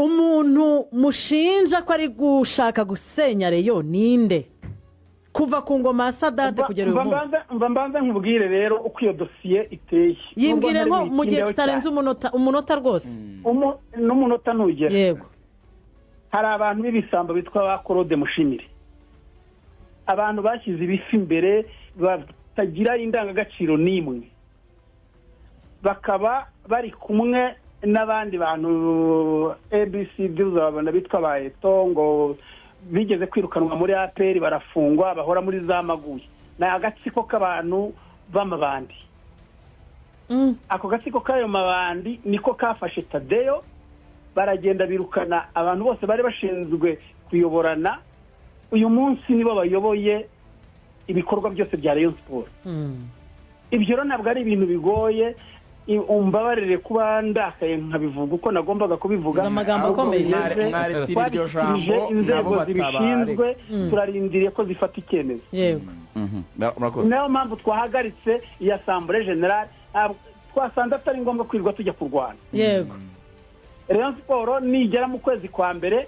Umuntu mushinja ko ari gushaka gusenya Rayon ninde, kuva ku ngoma ya Sadate kugera uyu Mva munsi? Mbanza nkubwire rero uko iyo dosiye iteye. Yimbwire Nubwo nko ntari mu gihe buyitindeho kitarenze cyane. umunota, umunota rwose. N'umunota ntugera. Yego. Hari abantu b'ibisambo bitwa ba Claude Mushimire, abantu bashyize ibifi imbere, batagira indangagaciro n'imwe, bakaba bari kumwe n'abandi bantu abcd, uzababona bitwa ba Eto, ngo bigeze kwirukanwa muri APR, barafungwa, bahora muri za maguye. Ni agatsiko k'abantu b'amabandi. Ako gatsiko k'ayo mabandi niko kafashe Tadeyo, baragenda birukana abantu bose bari bashinzwe kuyoborana. Uyu munsi nibo bayoboye ibikorwa byose bya Rayon Sports. Ibyo rero ntabwo ari ibintu bigoye. Umbabarire kuba ndakaye nkabivuga uko nagombaga kubivuga. Uzi amagambo Ahubwo akomeye. bimeze, Mwaretira iryo twabishyikirije jambo inzego nabo zibishinzwe, batabare. turarindiriye ko zifata icyemezo. Murakoze. Niyo mpamvu twahagaritse iyi assemblée générale. Twasanze atari ngombwa kwirirwa tujya kurwana. Rayon Sports nigera mu kwezi kwa mbere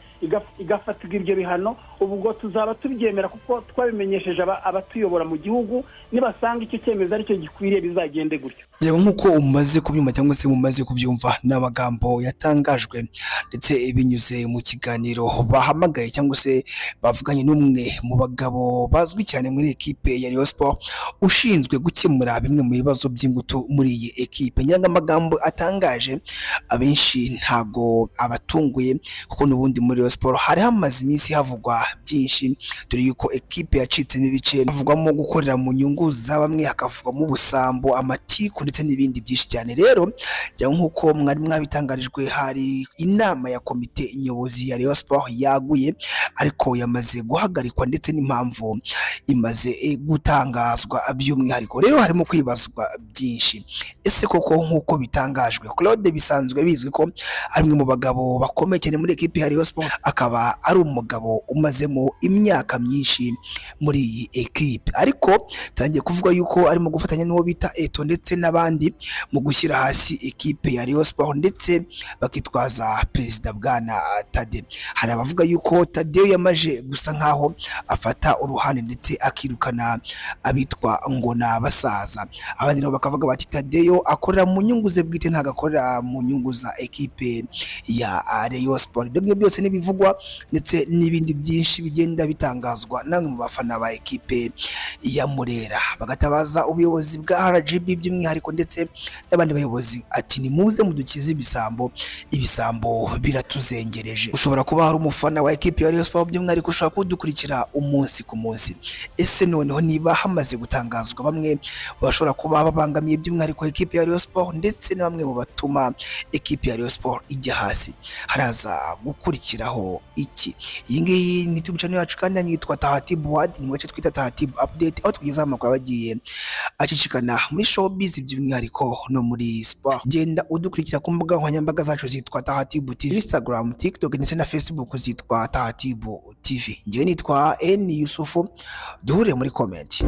igafatirwa ibyo bihano, ubwo tuzaba tubyemera, kuko twabimenyesheje abatuyobora mu gihugu. Nibasanga icyo cyemezo aricyo gikwiriye, bizagende gutyo. Yego, nk'uko umaze kubyumva cyangwa se mumaze kubyumva, ni amagambo yatangajwe ndetse binyuze mu kiganiro bahamagaye cyangwa se bavuganye n'umwe mu bagabo bazwi cyane muri ekipe ya Rayon Sports, ushinzwe gukemura bimwe mu bibazo by'ingutu muri iyi ekipe. Ngira ngo amagambo atangaje abenshi ntago abatunguye, kuko n'ubundi muri Rayon Sports hari hamaze iminsi havugwa byinshi, dore yuko ekipe yacitsemo ibice, havugwamo gukorera mu nyungu za bamwe, hakavugwamo ubusambo, amatiku ndetse n'ibindi byinshi cyane. Rero njya nk'uko mwari mwabitangarijwe, hari inama ya komite nyobozi ya Rayon Sports yaguye, ariko yamaze guhagarikwa, ndetse n'impamvu imaze gutangazwa. By'umwihariko rero harimo kwibazwa byinshi. Ese koko nk'uko bitangajwe, Claude bisanzwe bizwi ko ari umwe mu bagabo bakomeye cyane muri ekipi ya Rayon Sports, akaba ari umugabo umazemo imyaka myinshi muri iyi ekipe, ariko bitangiye kuvuga yuko arimo gufatanya n'uwo bita Eto ndetse n'abandi mu gushyira hasi ekipe ya Rayon Sports, ndetse bakitwaza perezida bwana Tade. Hari abavuga yuko Tadeo yamaje gusa nkaho afata uruhande ndetse akirukana abitwa ngo ni abasaza. Abandi nabo bakavuga bati Tadeyo akorera mu nyungu ze bwite, ntabwo akorera mu nyungu za ekipe ya Rayon Sports. Ibyo ngibyo byose n'ibivugwa ndetse n'ibindi byinshi bigenda bitangazwa na bamwe mu bafana ba ekipe ya Murera, bagatabaza ubuyobozi bwa RGB by'umwihariko ndetse n'abandi bayobozi, ati nimuze mudukize ibisambo, ibisambo biratuzengereje. Ushobora kuba hari umufana wa ekipe ya Rayon Sports by'umwihariko, ushobora kudukurikira umunsi ku munsi. Ese noneho niba hamaze gutangazwa bamwe bashobora kuba babangamiye by'umwihariko ekipe ya Rayon Sports, ndetse na bamwe mu batuma ekipe ya Rayon Sports ijya hasi, haraza gukurikiraho iki? Iyi ngiyi ni YouTube channel yacu kandi yitwa Tahatibu Wadi, ni mu gace twita Tahatibu Update, aho tugezaho amakuru aba agiye acicikana muri showbiz, by'umwihariko no muri sport. Genda udukurikira ku mbuga nkoranyambaga zacu zitwa Tahatibu TV, Instagram, TikTok ndetse na Facebook zitwa Tahatibu TV. Njyewe nitwa N Yusufu, duhurire muri comment.